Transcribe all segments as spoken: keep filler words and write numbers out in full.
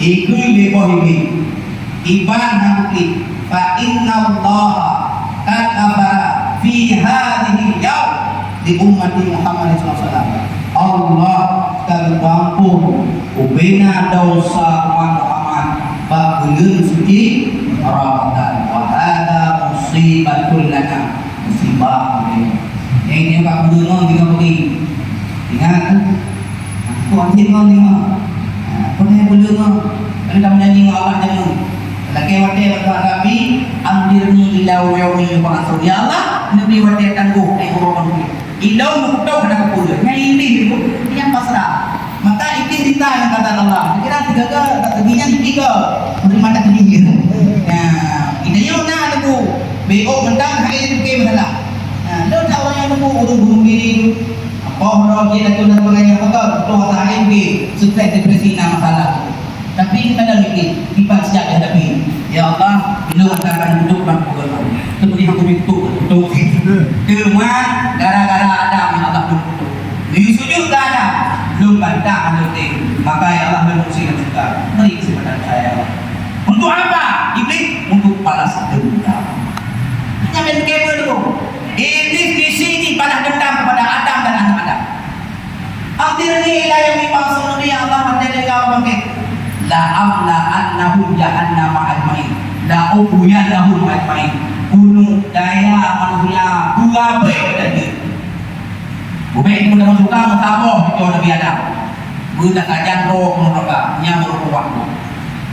Ikheun lé boh Iblih, iban hana bukeuti, "Fa innallaha qad ghafara fi hadzihil yaum li ummati Muhammad sallallahu alaihi wasallam." Allah ka geupeuampôn ubena desya umat Muhammad bak buleuen suci Ramadan. Wa hadza musibatun lana, musibah bagi nyoe. Nyoe, nyoe bak buleuen nyoe tinggai bagi. Ingat, aku anjing ngon ni mah. Ha, peunah buleuen nyoe. Kan kamu janji ngon Allah jameun. Lakée watée bak Nabi, "Anzirni ila yaumi yub'atsun." Ya Allah, neubri watée tanggoh, eh, uroe manusia. Ilôn meukutok hana kapeureulée. Nyan Iblih tu, nyan pasrah. Maka Iblih rita ngon kata Allah. Kira tiga ke, tak teugi nyan tiga. Menerima takdir. Nah, kita yuk na tu. Beok mentang hai itu ke masalah. Nah, lo tak orang yang nunggu urung gunung diri. Apa orang dia tu nak pengajar betul. Tu masa hai ke. Stres, depresi, na masalah. Tapi kadang mikir, kiban siap dihadapi. Ya Allah, ilôn akan duduk bak buleuen nyoe. Teupeu aku mintu, mintu. Teuma gara-gara Adam, ya Allah, mintu. Di sujud ke Adam, lôn bantah lôn teuh. Maka ya Allah, lôn usi lôn suka. Beri kesempatan saya, ya Allah. Untuk apa? Iblih, untuk balas dendam. Hanya main game dulu. Iblih misi jih balas dendam kepada Adam dan anak Adam. Anzirni ila yaumi yub'atsun, ya Allah, watée lé ka bangkét. La amla'anna jahannama ajma'in. La ughwiyannahum ajma'in. Bunoe daya manusia beurabée tadi. Ubé itu dalam suka meusaboh itu Nabi Adam. Beulah sajan roh meuraka, nya meureukuah.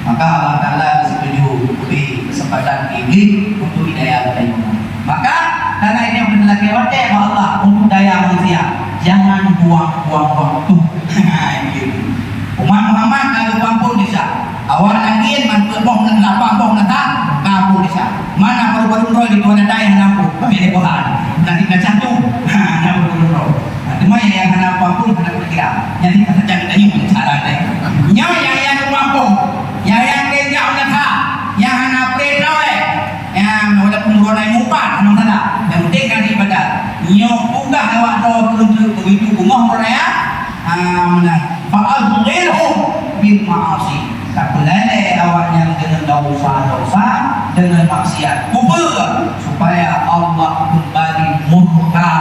Maka Allah Taala setuju beri kesempatan Iblih untuk hidayah geutanyoe. Maka karena ini yang laki watée bak Allah untuk daya manusia, jangan buang-buang waktu. Umat Muhammad ka geupampun desya. Awak lagi man peuet boh, lapan boh nasa, ka ampun desya. Mana baru-baru droe di tuan daya hana ampun, tapi ada Quran. Nanti baca tu, hana baru-baru droe. Teuma nyang hana mampu hana kira. Jadi kata jangan tanya cara deh. Nyoe nyang nyang mampu, nyang nyang kerja udah kha, nyang hana perintah eh. Nyang walaupun orang lain mupat, hana masalah. Yang penting kan ibadah. Nyoe peugah awak doa untuk begitu bungoh orang ya. Ah, mana? Fa'azghilhum bil ma'asi. Tapeuleleh awaknyan dengan dosa-dosa, dengan maksiat, kufur, supaya Allah kembali murka